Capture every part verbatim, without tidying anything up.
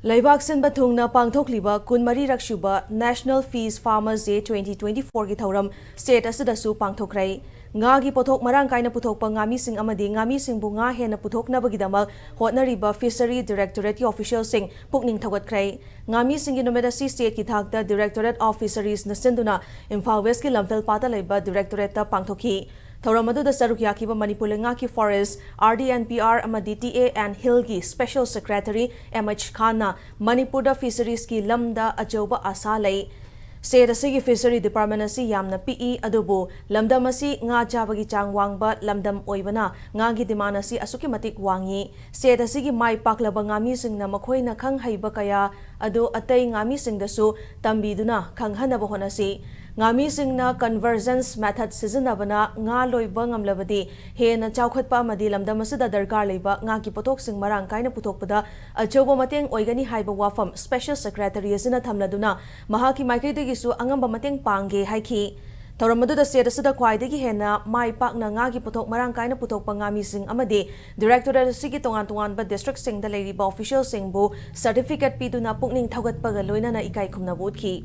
ꯂꯩꯕꯥꯛ ꯁꯤꯟꯕ ꯊꯨꯡꯅ ꯄꯥꯡꯊꯣꯛꯂꯤꯕ ꯀꯨꯟꯃꯔꯤꯔꯛ ꯁꯨꯕ National Fish Farmers Day twenty twenty-four ꯒꯤ ꯊꯧꯔꯝ state ꯑꯁꯤꯗꯁꯨ ꯄꯥꯡꯊꯣꯛꯈ꯭ꯔꯦ꯫ ꯉꯥꯒꯤ ꯄꯣꯠꯊꯣꯛ ꯃꯔꯥꯡ ꯀꯥꯏꯅ ꯄꯨꯊꯣꯛꯄ ꯉꯥꯃꯤꯁꯤꯡ ꯑꯃꯗꯤ ꯉꯥꯃꯤꯁꯤꯡꯕꯨ ꯉꯥ ꯍꯦꯟꯅ ꯄꯨꯊꯣꯛꯅꯕꯒꯤꯗꯃꯛ ꯍꯣꯠꯅꯔꯤꯕ Fishery Directorate ꯀꯤ official ꯁꯤꯡ ꯄꯨꯛꯅꯤꯡ ꯊꯧꯒꯠꯈ꯭ꯔꯦ꯫ ꯉꯥꯃꯤꯁꯤꯡꯒꯤ ꯅꯨꯃꯤꯠ ꯑꯁꯤ state ꯀꯤ ꯊꯥꯛꯇ Directorate of Fisheries ꯅ ꯁꯤꯟꯗꯨꯅ ꯏꯝꯐꯥꯜ West ꯀꯤ ꯂꯝꯐꯦꯜ ꯄꯥꯠꯇ ꯂꯩꯕ Directorate ꯇ ꯄꯥꯡꯊꯣꯛꯈꯤ꯫ ꯊꯧꯔꯝ ꯑꯗꯨꯗ ꯁꯔꯨꯛ ꯌꯥꯈꯤꯕ ꯃꯅꯤꯄꯨꯔ ꯂꯩꯉꯥꯛꯀꯤ Forest, R D and P R ꯑꯃꯗꯤ T A and Hill ꯒꯤ Special Secretary M H Khan ꯅ ꯃꯅꯤꯄꯨꯔꯗ Fisheries ꯀꯤ ꯂꯝꯗ ꯑꯆꯧꯕ ꯑꯥꯁꯥ ꯂꯩ꯫ State ꯑꯁꯤꯒꯤ Fishery Department ꯑꯁꯤ ꯌꯥꯝꯅ ꯄꯤꯛꯏ, ꯑꯗꯨꯕꯨ ꯂꯝꯗꯝ ꯑꯁꯤ ꯉꯥ ꯆꯥꯕꯒꯤ ꯆꯥꯡ ꯋꯥꯡꯕ ꯂꯝꯗꯝ ꯑꯣꯏꯕꯅ ꯉꯥꯒꯤ demand ꯑꯁꯤ ꯑꯁꯨꯛꯀꯤ ꯃꯇꯤꯛ ꯋꯥꯡꯏ꯫ State ꯑꯁꯤꯒꯤ ꯃꯥꯏ ꯄꯥꯛꯂꯕ ꯉꯥꯃꯤꯁꯤꯡꯅ ꯃꯈꯣꯏꯅ ꯈꯪ ꯍꯩꯕ ꯀꯌꯥ ꯑꯗꯨ ꯑꯇꯩ ꯉꯥꯃꯤꯁꯤꯡꯗꯁꯨ ꯇꯝꯕꯤꯗꯨꯅ ꯈꯪꯍꯟꯅꯕ ꯍꯣꯠꯅꯁꯤ꯫ ꯉꯥꯃꯤꯁꯤꯡꯅ convergence method ꯁꯤꯖꯤꯟꯅꯕꯅ ꯉꯥ ꯂꯣꯏꯕ ꯉꯝꯂꯕꯗꯤ ꯍꯦꯟꯅ ꯆꯥꯎꯈꯠꯄ ꯑꯃꯗꯤ ꯂꯝꯗꯝ ꯑꯁꯤꯗ ꯗꯔꯀꯥꯔ ꯂꯩꯕ ꯉꯥꯒꯤ ꯄꯣꯠꯊꯣꯛꯁꯤꯡ ꯃꯔꯥꯡ ꯀꯥꯏꯅ ꯄꯨꯊꯣꯛꯄꯗ ꯑꯆꯧꯕ ꯃꯇꯦꯡ ꯑꯣꯏꯒꯅꯤ ꯍꯥꯏꯕ ꯋꯥꯐꯝ Special Secretary ꯑꯁꯤꯅ ꯊꯝꯂꯗꯨꯅ ꯃꯍꯥꯛꯀꯤ ꯃꯥꯏꯀꯩꯗꯒꯤꯁꯨ ꯑꯉꯝꯕ ꯃꯇꯦꯡ ꯄꯥꯡꯒꯦ ꯍꯥꯏꯈꯤ꯫ ꯊꯧꯔꯝ ꯑꯗꯨꯗ state ꯑꯁꯤꯗ ꯈ꯭ꯋꯥꯏꯗꯒꯤ ꯍꯦꯟꯅ ꯃꯥꯏ ꯄꯥꯛꯅ ꯉꯥꯒꯤ ꯄꯣꯠꯊꯣꯛ ꯃꯔꯥꯡ ꯀꯥꯏꯅ ꯄꯨꯊꯣꯛꯄ ꯉꯥꯃꯤꯁꯤꯡ ꯑꯃꯗꯤ Directorate ꯑꯁꯤꯒꯤ ꯇꯣꯉꯥꯟ ꯇꯣꯉꯥꯟꯕ district ꯁꯤꯡꯗ ꯂꯩꯔꯤꯕ official ꯁꯤꯡꯕꯨ certificate ꯄꯤꯗꯨꯅ ꯄꯨꯛꯅꯤꯡ ꯊꯧꯒꯠꯄꯒ ꯂꯣꯏꯅꯅ ꯏꯀꯥꯏ ꯈꯨꯝꯅꯕ ꯎꯠꯈꯤ꯫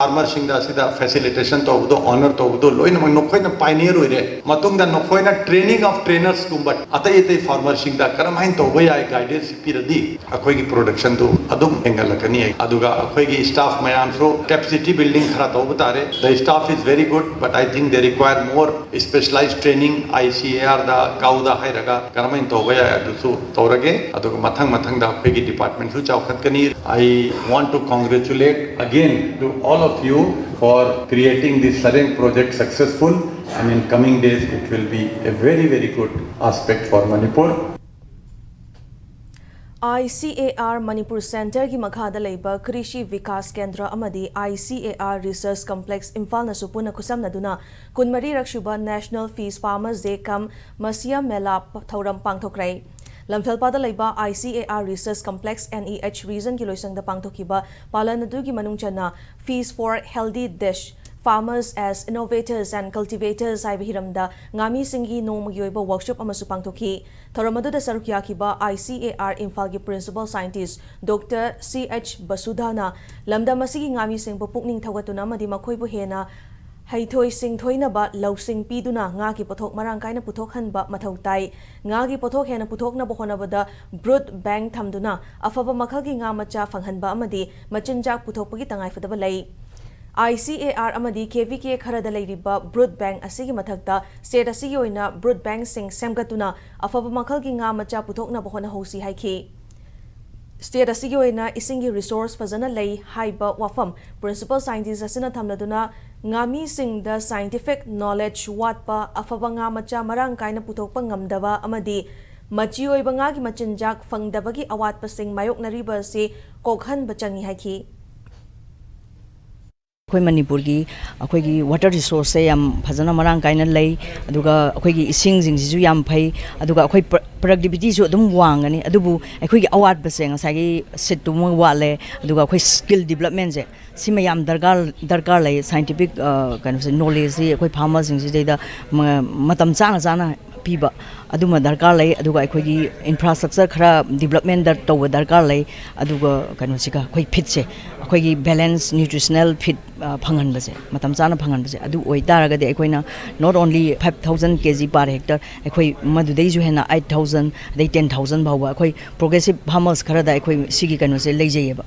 Farmer ꯁꯤꯡꯗ ꯑꯁꯤꯗ facilitation ꯇꯧꯕꯗꯣ, honor ꯇꯧꯕꯗꯣ ꯂꯣꯏꯅꯃꯛ ꯅꯈꯣꯏꯅ pioneer ꯑꯣꯏꯔꯦ꯫ ꯃꯇꯨꯡꯗ ꯅꯈꯣꯏꯅ training of trainers ꯀꯨꯝꯕ ꯑꯇꯩ ꯑꯇꯩ farmer ꯁꯤꯡꯗ ꯀꯔꯝꯍꯥꯏꯅ ꯇꯧꯕ ꯌꯥꯏ guidance ꯄꯤꯔꯗꯤ ꯑꯩꯈꯣꯏꯒꯤ production ꯗꯨ ꯑꯗꯨꯝ ꯍꯦꯟꯒꯠꯂꯛꯀꯅꯤ꯫ ꯑꯗꯨꯒ ꯑꯩꯈꯣꯏꯒꯤ staff ꯃꯌꯥꯝꯁꯨ capacity building ꯈꯔ ꯇꯧꯕ ꯇꯥꯔꯦ꯫ The staff is very good, but I think they require more specialized training, I C A R ꯗ, ꯀꯥꯎꯗ ꯍꯥꯏꯔꯒ ꯀꯔꯝꯍꯥꯏꯅ ꯇꯧꯕ ꯌꯥꯏ ꯑꯗꯨꯁꯨ ꯇꯧꯔꯒꯦ꯫ ꯑꯗꯨꯒ ꯃꯊꯪ ꯃꯊꯪꯗ ꯑꯩꯈꯣꯏꯒꯤ department ꯁꯨ ꯆꯥꯎꯈꯠꯀꯅꯤ꯫ I want to congratulate again to all of you for creating this Sareng project successful, and in coming days it will be a very, very good aspect for Manipur. I C A R Manipur Centre ꯒꯤ ꯃꯈꯥꯗ ꯂꯩꯕ Krishi Vikas Kendra ꯑꯃꯗꯤ I C A R Research Complex ꯏꯝꯐꯥꯜꯅꯁꯨ ꯄꯨꯟꯅ ꯈꯨꯠꯁꯝꯅꯗꯨꯅ ꯀꯨꯟꯃꯔꯤꯔꯛ ꯁꯨꯕ National Fish Farmers Day cum Matsya Mela ꯊꯧꯔꯝ ꯄꯥꯡꯊꯣꯛꯈ꯭ꯔꯦ꯫ ꯂꯝꯐꯦꯜꯄꯥꯠꯇ ꯂꯩꯕ I C A R Research Complex, N E H Region ꯒꯤ ꯂꯣꯏꯁꯪꯗ ꯄꯥꯡꯊꯣꯛꯈꯤꯕ ꯄꯥꯂꯟ ꯑꯗꯨꯒꯤ ꯃꯅꯨꯡ ꯆꯟꯅ Fish for Healthy Dish Farmers as Innovators and Cultivators ꯍꯥꯏꯕ ꯍꯤꯔꯝꯗ ꯉꯥꯃꯤꯁꯤꯡꯒꯤ ꯅꯣꯡꯃꯒꯤ ꯑꯣꯏꯕ ꯋꯥꯔꯛꯁꯣꯞ ꯑꯃꯁꯨ ꯄꯥꯡꯊꯣꯛꯈꯤ꯫ ꯊꯧꯔꯝ ꯑꯗꯨꯗ ꯁꯔꯨꯛ ꯌꯥꯈꯤꯕ I C A R ꯏꯝꯐꯥꯜꯒꯤ ꯄ꯭ꯔꯤꯟꯁꯤꯄꯥꯜ ꯁꯥꯏꯟꯇꯤꯁ ꯗꯣꯛꯇꯔ ꯁꯤ ꯑꯩꯆ ꯕꯁꯨꯙꯥꯅ ꯂꯝꯗꯝ ꯑꯁꯤꯒꯤ ꯉꯥꯃꯤꯁꯤꯡꯕꯨ ꯄꯨꯛꯅꯤꯡ ꯊꯧꯒꯠꯇꯨꯅ ꯑꯃꯗꯤ ꯃꯈꯣꯏꯕꯨ ꯍꯦꯟꯅ ꯍꯩꯊꯣꯏ ꯁꯤꯡꯊꯣꯏꯅꯕ ꯂꯧꯁꯤꯡ ꯄꯤꯗꯨꯅ ꯉꯥꯒꯤ ꯄꯣꯠꯊꯣꯛ ꯃꯔꯥꯡ ꯀꯥꯏꯅ ꯄꯨꯊꯣꯛꯍꯟꯕ ꯃꯊꯧ ꯇꯥꯏ꯫ ꯉꯥꯒꯤ ꯄꯣꯠꯊꯣꯛ ꯍꯦꯟꯅ ꯄꯨꯊꯣꯛꯅꯕ ꯍꯣꯠꯅꯕꯗ ꯕ꯭ꯔꯨꯠ ꯕꯦꯡꯛ ꯊꯝꯗꯨꯅ ꯑꯐꯕ ꯃꯈꯜꯒꯤ ꯉꯥ ꯃꯆꯥ ꯐꯪꯍꯟꯕ ꯑꯃꯗꯤ ꯃꯆꯤꯟꯖꯥꯛ ꯄꯨꯊꯣꯛꯄꯒꯤ ꯇꯉꯥꯏꯐꯗꯕ ꯂꯩ꯫ I C A R ꯑꯃꯗꯤ K V K ꯈꯔꯗ ꯂꯩꯔꯤꯕ ꯕ꯭ꯔꯨꯠ ꯕꯦꯡꯛ ꯑꯁꯤꯒꯤ ꯃꯊꯛꯇ ꯁ꯭ꯇꯦꯠ ꯑꯁꯤꯒꯤ ꯑꯣꯏꯅ ꯕ꯭ꯔꯨꯠ ꯕꯦꯡꯛꯁꯤꯡ ꯁꯦꯝꯒꯠꯇꯨꯅ ꯑꯐꯕ ꯃꯈꯜꯒꯤ ꯉꯥ ꯃꯆꯥ ꯄꯨꯊꯣꯛꯅꯕ ꯍꯣꯠꯅꯍꯧꯁꯤ ꯍꯥꯏꯈꯤ꯫ ꯁ꯭ꯇꯦꯠ ꯑꯁꯤꯒꯤ ꯑꯣꯏꯅ ꯏꯁꯤꯡꯒꯤ ꯔꯤꯁꯣꯔꯁ ꯐꯖꯅ ꯂꯩ ꯍꯥꯏꯕ ꯋꯥꯐꯝ ꯄ꯭ꯔꯤꯟꯁꯤꯄꯥꯜ ꯁꯥꯏꯟꯇꯤꯁ ꯑꯁꯤꯅ ꯊꯝꯂꯗꯨꯅ, ꯉꯥꯃꯤꯁꯤꯡꯗ ꯁꯥꯏꯟꯇꯤꯐꯤꯛ ꯅꯣꯂꯦꯖ ꯋꯥꯠꯄ, ꯑꯐꯕ ꯉꯥ ꯃꯆꯥ ꯃꯔꯥꯡ ꯀꯥꯏꯅ ꯄꯨꯊꯣꯛꯄ ꯉꯝꯗꯕ ꯑꯃꯗꯤ ꯃꯆꯤ ꯑꯣꯏꯕ ꯉꯥꯒꯤ ꯃꯆꯤꯟꯖꯥꯛ ꯐꯪꯗꯕꯒꯤ ꯑꯋꯥꯠꯄꯁꯤꯡ ꯃꯥꯌꯣꯛꯅꯔꯤꯕ ꯑꯁꯤ ꯀꯣꯛꯍꯟꯕ ꯆꯪꯏ ꯍꯥꯏꯈꯤ꯫ ꯑꯩꯈꯣꯏ ꯃꯅꯤꯄꯨꯔꯒꯤ, ꯑꯩꯈꯣꯏꯒꯤ ꯋꯥꯇꯔ ꯔꯤꯁꯣꯔꯁꯁꯦ ꯌꯥꯝ ꯐꯖꯅ ꯃꯔꯥꯡ ꯀꯥꯏꯅ ꯂꯩ, ꯑꯗꯨꯒ ꯑꯩꯈꯣꯏꯒꯤ ꯏꯁꯤꯡꯁꯤꯡꯁꯤꯁꯨ ꯌꯥꯝ ꯐꯩ, ꯑꯗꯨꯒ ꯑꯩꯈꯣꯏ ꯄ꯭ꯔ-, ꯄ꯭ꯔꯗꯛꯇꯤꯕꯤꯇꯤꯁꯨ ꯑꯗꯨꯝ ꯋꯥꯡꯒꯅꯤ꯫ ꯑꯗꯨꯕꯨ ꯑꯩꯈꯣꯏꯒꯤ ꯑꯋꯥꯠꯄꯁꯦ ꯉꯁꯥꯏꯒꯤ ꯁꯤꯠꯇꯨꯃ ꯋꯥꯠꯂꯦ, ꯑꯗꯨꯒ ꯑꯩꯈꯣꯏ ꯁ꯭ꯀꯤꯜ ꯗꯤꯕꯂꯞꯃꯦꯟꯁꯦ ꯁꯤꯃ ꯌꯥꯝ ꯗꯔꯀꯥꯔ, ꯗꯔꯀꯥꯔ ꯂꯩ꯫ ꯁꯥꯏꯟꯇꯤꯐꯤꯛ, ꯑ, ꯀꯩꯅꯣꯁꯦ, ꯅꯣꯂꯦꯖꯁꯤ ꯑꯩꯈꯣꯏ ꯐꯥꯔꯃꯔꯁꯤꯡꯁꯤꯗꯩꯗ ꯃ-, ꯃꯇꯝ ꯆꯥꯅ ꯆꯥꯅ ꯄꯤꯕ ꯑꯗꯨꯃ ꯗꯔꯀꯥꯔ ꯂꯩ꯫ ꯑꯗꯨꯒ ꯑꯩꯈꯣꯏꯒꯤ ꯏꯟꯐ꯭ꯔꯥꯁ꯭ꯇ꯭ꯔꯛꯆꯔ ꯈꯔ ꯗꯤꯕꯂꯞꯃꯦꯟ ꯗꯔ-, ꯇꯧꯕ ꯗꯔꯀꯥꯔ ꯂꯩ꯫ ꯑꯗꯨꯒ ꯀꯩꯅꯣꯁꯤꯒ ꯑꯩꯈꯣꯏ ꯐꯤꯠꯁꯦ, ꯑꯩꯈꯣꯏꯒꯤ ꯕꯦꯂꯦꯟꯁ ꯅ꯭ꯌꯨꯇ꯭ꯔꯤꯁꯅꯦꯜ ꯐꯤꯠ, ꯑ, ꯐꯪꯍꯟꯕꯁꯦ, ꯃꯇꯝ ꯆꯥꯅ ꯐꯪꯍꯟꯕꯁꯦ, ꯑꯗꯨ ꯑꯣꯏꯇꯥꯔꯒꯗꯤ ꯑꯩꯈꯣꯏꯅ not only five thousand K G per hectare, ꯑꯩꯈꯣꯏ ꯃꯗꯨꯗꯩꯁꯨ ꯍꯦꯟꯅ eight thousand ꯑꯗꯩ ten thousand ꯐꯥꯎꯕ ꯑꯩꯈꯣꯏ ꯄ꯭ꯔꯣꯒ꯭ꯔꯦꯁꯤꯞ ꯐꯥꯔꯃꯔꯁ ꯈꯔꯗ ꯑꯩꯈꯣꯏ ꯁꯤꯒꯤ ꯀꯩꯅꯣꯁꯦ ꯂꯩꯖꯩꯌꯦꯕ꯫